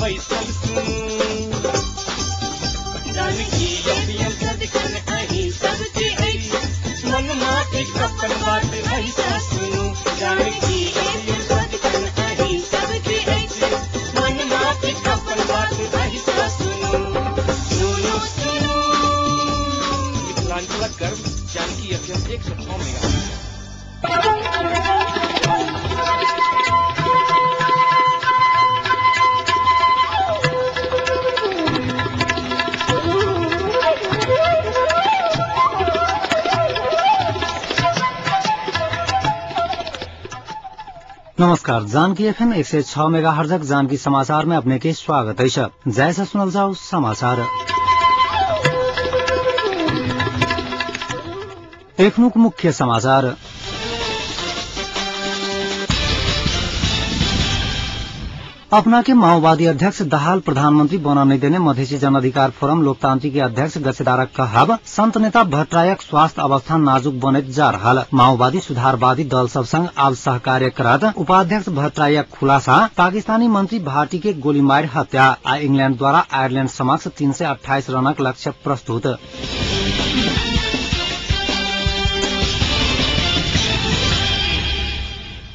बैसल सुनू। जानकी एफएम सदिखन अहीं सबके अछि, मन माफिक अपन बात अहिसँ सुनू। जानकी एफएम सदिखन अहीं सबके अछि, मन माफिक अपन बात अहिसँ सुनू। सुनू सुनू मिथिलांचलक गर्व जानकी एफएम 106 मेगा। नमस्कार, जानकी एफएम 106 मेगाहर्जक जानकी समाचार में अपने के स्वागत है। जैसा सुनल जाओ समाचार। एखनुक मुख्य समाचार। अपना के माओवादी अध्यक्ष दाहाल प्रधानमंत्री बन नहीं देने मधेसी जनअधिकार फोरम लोकतांत्रिक के अध्यक्ष गच्छेदारक कहब संत नेता भट्टरायक स्वास्थ्य अवस्था नाजुक बनैत जा रहल। माओवादी सुधारवादी दल सब संग आब सहकार्य करत उपाध्यक्ष भट्टरायक खुलासा। पाकिस्तानी मंत्री भाटी के गोली मारि हत्या आ इंग्लैंड द्वारा आयरलैंड समक्ष 328 रनक लक्ष्य प्रस्तुत।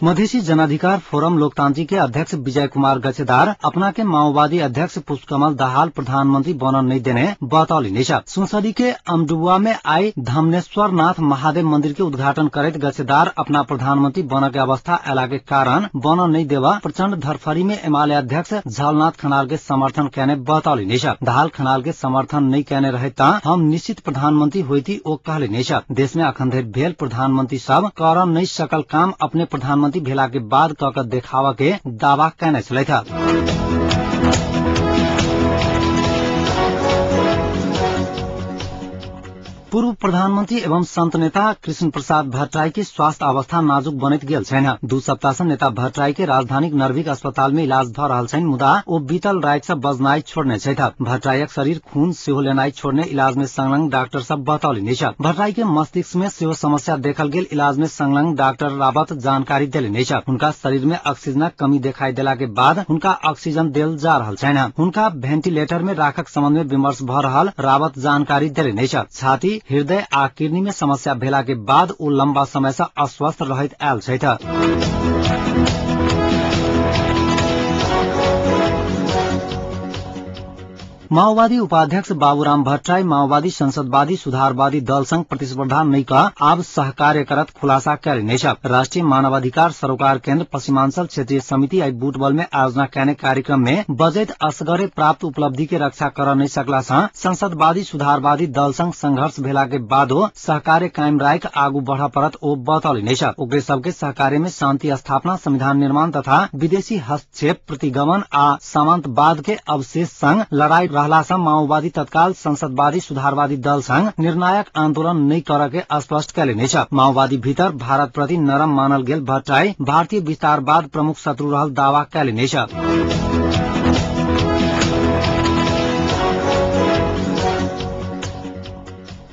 मधेसी जनाधिकार फोरम लोकतांत्रिक के अध्यक्ष विजय कुमार गच्छेदार अपना के माओवादी अध्यक्ष पुष्पकमल दाहाल प्रधानमंत्री बन नहीं देने बतौलिने छ। सुनसरी के अमडुआ में आई धमनेश्वर नाथ महादेव मंदिर के उद्घाटन करैत गच्छेदार अपना प्रधानमंत्री बन के अवस्था अयला के कारण बन नहीं देवा प्रचंड धरफरी में एमाले अध्यक्ष झलनाथ खनाल के समर्थन कैने बतौलिने छ। दाहाल खनाल के समर्थन नहीं कैने रहे त हम निश्चित प्रधानमंत्री होती ओ कहलिने छ। देश में अखन धरि भेल प्रधानमंत्री सब कर नहीं सकल काम अपने प्रधानमंत्री भेला के बाद क के देखावा के दावा कैने छलथि। पूर्व प्रधानमंत्री एवं संत नेता कृष्ण प्रसाद भट्टराई के स्वास्थ्य अवस्था नाजुक बनैत गेल छैन। 2 सप्ताह से नेता भट्टराई के राजधानीक नर्भिक अस्पताल में इलाज भ रहल छैन, मुदा ओ बीतल राति से बजनाई छोड़ने छथि। भट्टराईक शरीर खून सेहो लेनाई छोड़ने इलाज में संलग्न डॉक्टर सब बतौलनि अछि। भट्टराई के मस्तिष्क में सेहो समस्या देखल गेल इलाज में संलग्न डॉक्टर रावत जानकारी देलनि अछि। हुनका शरीर में ऑक्सीजनक कमी देखाई देला के बाद हुनका ऑक्सीजन देल जा रहल छैन। हुनका वेंटिलेटर में राखक संबंध में विमर्श भ रहल रावत जानकारी देलनि अछि। छाती, हृदय आ किडनी में समस्या भेला के बाद ओ लंबा समय से अस्वस्थ रहैत आयल छथि। माओवादी उपाध्यक्ष बाबूराम भट्टराई माओवादी संसदवादी सुधारवादी दल संग प्रतिस्पर्धा नहीं क आब सहकार्य करत खुलासा कयलनि अछि। राष्ट्रीय मानवाधिकार सरोकार केन्द्र पश्चिमांचल क्षेत्रीय समिति आई बुटबल में आयोजना कयने कार्यक्रम में बजैत असगरे प्राप्त उपलब्धि के रक्षा कर नहीं सकला सँ संसदवादी सुधारवादी दल संग संघर्ष भेला के बादो सहकार्य कायम राखि आगू बढ़ पड़त ओ बतौलनि अछि। ओकरे सबके सहकार्य में शांति स्थापना, संविधान निर्माण तथा विदेशी हस्तक्षेप प्रतिगमन आ सामंतवाद के अवशेष संग लड़ाई रहला सँ माओवादी तत्काल संसदवादी सुधारवादी दल संग निर्णायक आंदोलन नहीं कर के स्पष्ट कयलनि अछि। माओवादी भीतर भारत प्रति नरम मानल गेल भट्टराई भारतीय विस्तारवाद प्रमुख शत्रु रहल दावा कयलनि अछि।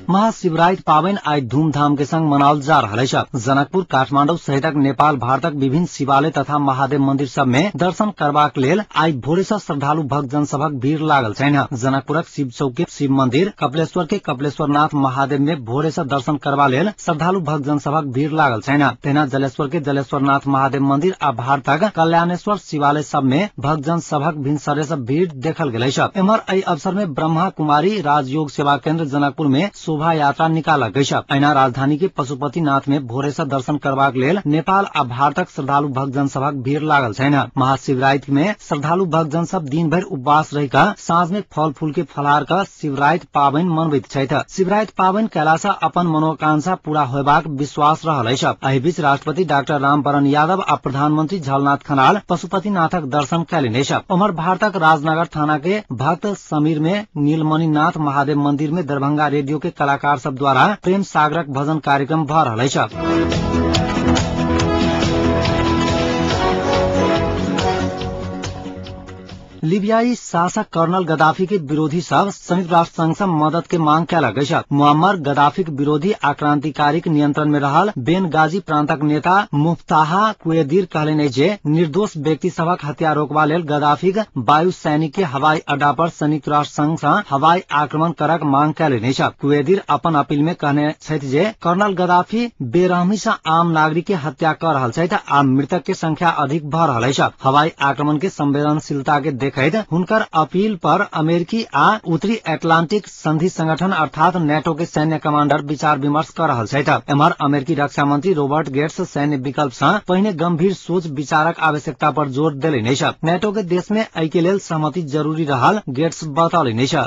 महाशिवराति पाबनि आइ धूमधाम के संग मनाओल जा रहल अछि। जनकपुर, काठमांडू सहितक नेपाल भारतक विभिन्न शिवालय तथा महादेव मंदिर सब में दर्शन करबाक लेल आइ भोरे से श्रद्धालु भक्तजन सभक भीड़ लागल छैन। जनकपुरक शिव चौक के शिव मंदिर, कपिलेश्वर के कपिलेश्वर नाथ महादेव में भोरे से दर्शन करबा लेल श्रद्धालु भक्तजन सभक भीड़ लागल छैन। तहिना जलेश्वर के जलेश्वर नाथ महादेव मंदिर आ भारतक कल्याणेश्वर शिवालय सब में भक्तजन सभक भिनसरे से भीड़ देखल गेल अछि। एम्हर एहि अवसर में ब्रह्मा कुमारी राजयोग सेवा केन्द्र जनकपुर में शोभा यात्रा निकालक अछि। एना राजधानी के पशुपतिनाथ में भोरे से दर्शन करबाक लेल नेपाल आ भारतक श्रद्धालु भक्तजन सभक भीड़ लागल छैन। महाशिवराति में श्रद्धालु भक्तजन सब दिन भरि उपवास रहि कऽ साँझ में फल फूल के फलहार कऽ शिवराति पाबनि मनबैत छथि। शिवराति पाबनि कयला सँ अपन मनोकांक्षा पूरा होयबाक विश्वास रहल अछि। एहि बीच राष्ट्रपति डाक्टर रामवरण यादव आ प्रधानमंत्री झलनाथ खनाल पशुपतिनाथक दर्शन कयलनि अछि। ओम्हर भारतक राजनगर थाना के भक्त समीर में नीलमणिनाथ महादेव मंदिर में दरभंगा रेडियो के कलाकार सब द्वारा प्रेम सागरक भजन कार्यक्रम भ रहल अछि। लीग लीबियाई शासक कर्नल गद्दाफी के विरोधी सब संयुक्त राष्ट्र संघ से मदद के मांग कयलक अछि। मुअम्मर गद्दाफी के विरोधी आक्रांतिकारी के नियंत्रण में रहल बेनगाजी प्रांतक नेता मुफ्ताहा कुएदीर कहलनि जे निर्दोष व्यक्ति सभक हत्या रोकबा लेल गद्दाफी के वायु सैनिक के हवाई अड्डा पर संयुक्त राष्ट्र संघ से हवाई आक्रमण करक मांग कयलनि अछि। कुएदीर अपन अपील में कहने छथि जे कर्नल गद्दाफी बेरहमी से आम नागरिक के हत्या कर रहल छथि आ मृतक के संख्या अधिक भ रहल अछि। हवाई आक्रमण के संवेदनशीलता के देखैत हुनकर अपील पर अमेरिकी आ उत्तरी अटलांटिक संधि संगठन अर्थात नेटो के सैन्य कमांडर विचार विमर्श कर रहल छथि। एम्हर अमेरिकी रक्षा मंत्री रोबर्ट गेट्स सैन्य विकल्प सँ पहिने गंभीर सोच विचारक आवश्यकता पर जोर देलनि अछि। नेटो के देश में एहि के लेल सहमति जरूरी रहल गेट्स बतौलनि अछि।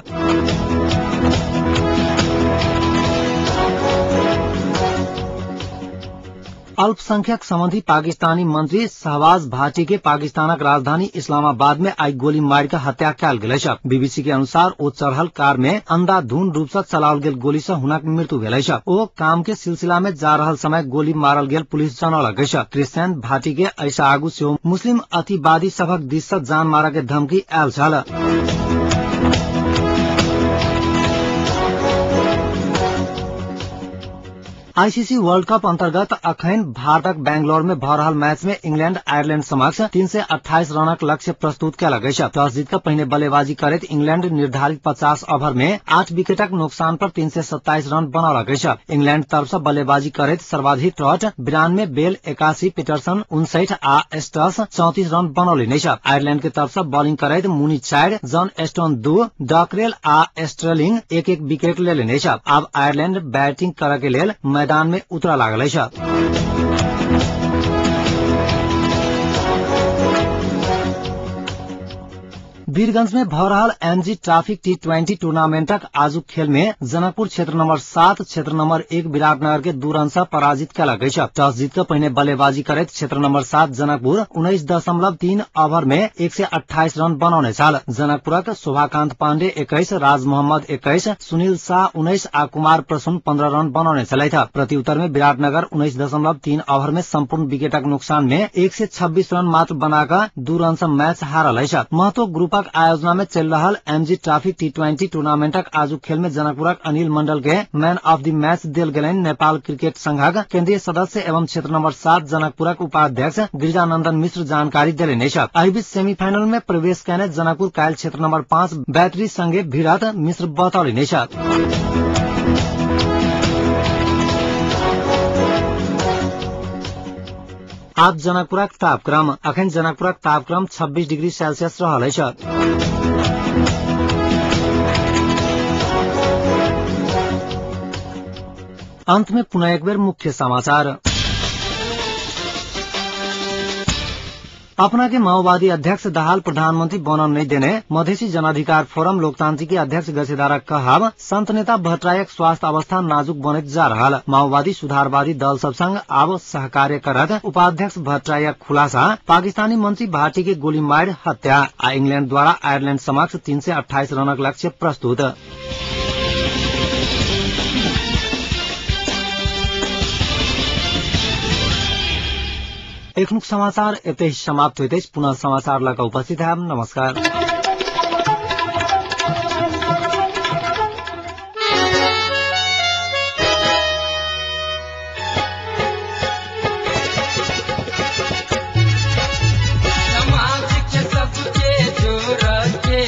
अल्पसंख्यक संबंधी पाकिस्तानी मंत्री शहबाज भाटी के पाकिस्तानक राजधानी इस्लामाबाद में आई गोली मारि के हत्या कयल गेल अछि। बीबीसी के अनुसार ओ चढ़ल कार में अंधाधुंध रूप से चलाओल गेल गोली से हुनक मृत्यु भेल अछि। ओ काम के सिलसिला में जा रहल समय गोली मारल गेल पुलिस जनौलक अछि। क्रिश्चियन भाटी के एहिसँ आगू सेहो मुस्लिम अतिवादी सभक दिस से जान मारऽ के धमकी आयल छल। आईसीसी वर्ल्ड कप अंतर्गत अखन भारतक बैंगलोर में भ रहल मैच में इंग्लैंड आयरलैंड समक्ष 328 रनक लक्ष्य प्रस्तुत कयलक अछि। टॉस जीत कऽ पहिने बल्लेबाजी करैत इंग्लैंड निर्धारित 50 ओवर में 8 विकेटक नुकसान पर 327 रन बनौलक अछि। इंग्लैंड तरफ से बल्लेबाजी करैत सर्वाधिक टॉट 92 बेल 81, पीटरसन 59 आ स्टस 34 रन बनौलनि अछि। आयरलैंड के तरफ से बॉलिंग करैत मुनी 4, जॉन स्टोन 2, डॉकरेल आ स्ट्रलिंग 1-1 विकेट लेलनि अछि। आब आयरलैंड बैटिंग करऽ के लेल मैदान में उतरा लागल अछि। वीरगंज में भ रहल एमजी ट्राफिक T20 टूर्नामेंटक आजुक खेल में जनकपुर क्षेत्र नंबर 7 क्षेत्र नंबर 1 विराटनगर के 2 रन से पराजित कयलक अछि। टॉस जीत कऽ पहिने बल्लेबाजी करैत क्षेत्र नंबर 7 जनकपुर 19.3 ओवर में 128 रन बनौने छल। जनकपुरक शोभाकांत पांडे 21, राज मोहम्मद 21, सुनील शाह 19 आ कुमार प्रसून 15 रन बनौने छलथि। प्रत्युत्तर में विराटनगर 19.3 ओवर में संपूर्ण विकेटक नुकसान में 126 रन मात्र बनाकऽ 2 रन से मैच हारल अछि। महतो ग्रुपक आयोजना में चल रहल एमजी ट्राफिक T20 टूर्नामेंटक आजुक खेल में जनकपुरक अनिल मंडल के मैन ऑफ the match देल गेलनि। नेपाल क्रिकेट संघक केंद्रीय सदस्य एवं क्षेत्र नंबर 7 जनकपुरक उपाध्यक्ष गिरिजानंदन मिश्र जानकारी देलनि अछि। एहि बीच सेमीफाइनल में प्रवेश कयने जनकपुर काल्हि क्षेत्र नंबर 5 बैटरी संगे भिड़त मिश्र बतौलनि अछि। आब जनकपुरक तापक्रम। अखन जनकपुरक तापक्रम 26 डिग्री सेल्सियस रहल अछि। अंत में पुनः एक बेर मुख्य समाचार। अपना के माओवादी अध्यक्ष दाहाल प्रधानमंत्री बनन नहीं देने मधेसी जनाधिकार फोरम लोकतांत्रिक के अध्यक्ष गजेदारक कहब संत नेता भट्टराईक स्वास्थ्य अवस्था नाजुक बनैत जा रहल। माओवादी सुधारवादी दल सब संग आब सहकार्य करत उपाध्यक्ष भट्टराईक खुलासा। पाकिस्तानी मंत्री भाटी के गोली मारि हत्या आ इंग्लैंड द्वारा आयरलैंड समक्ष 328 रनक लक्ष्य प्रस्तुत। एखनुक समाचार एतहि समाप्त होइत अछि। पुनः समाचार लऽ कऽ उपस्थित हैब। नमस्कार। समाज के सबके जोड़ के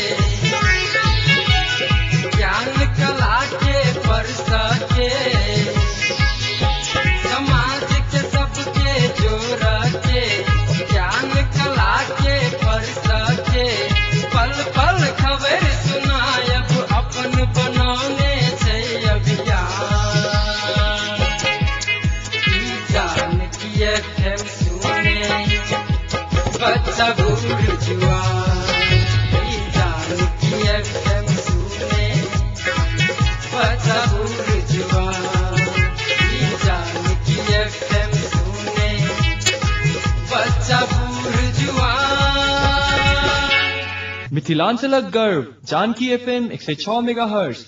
ज्ञान कला के परस के, समाज के सबके जोड़ के ज्ञान कला के परस के, पल पल खबर सुनायब अपन बनौने छै अभियान। जानकी एफएम सुने बच्चा बूढ़ जुआन, जानकी एफएम सुने बच्चा बूढ़ जुआन, जानकी एफएम सुने बच्चा बूढ़ जुआन। मिथिलांचलक गर्व जानकी एफएम 106 मेगाहर्ट्ज।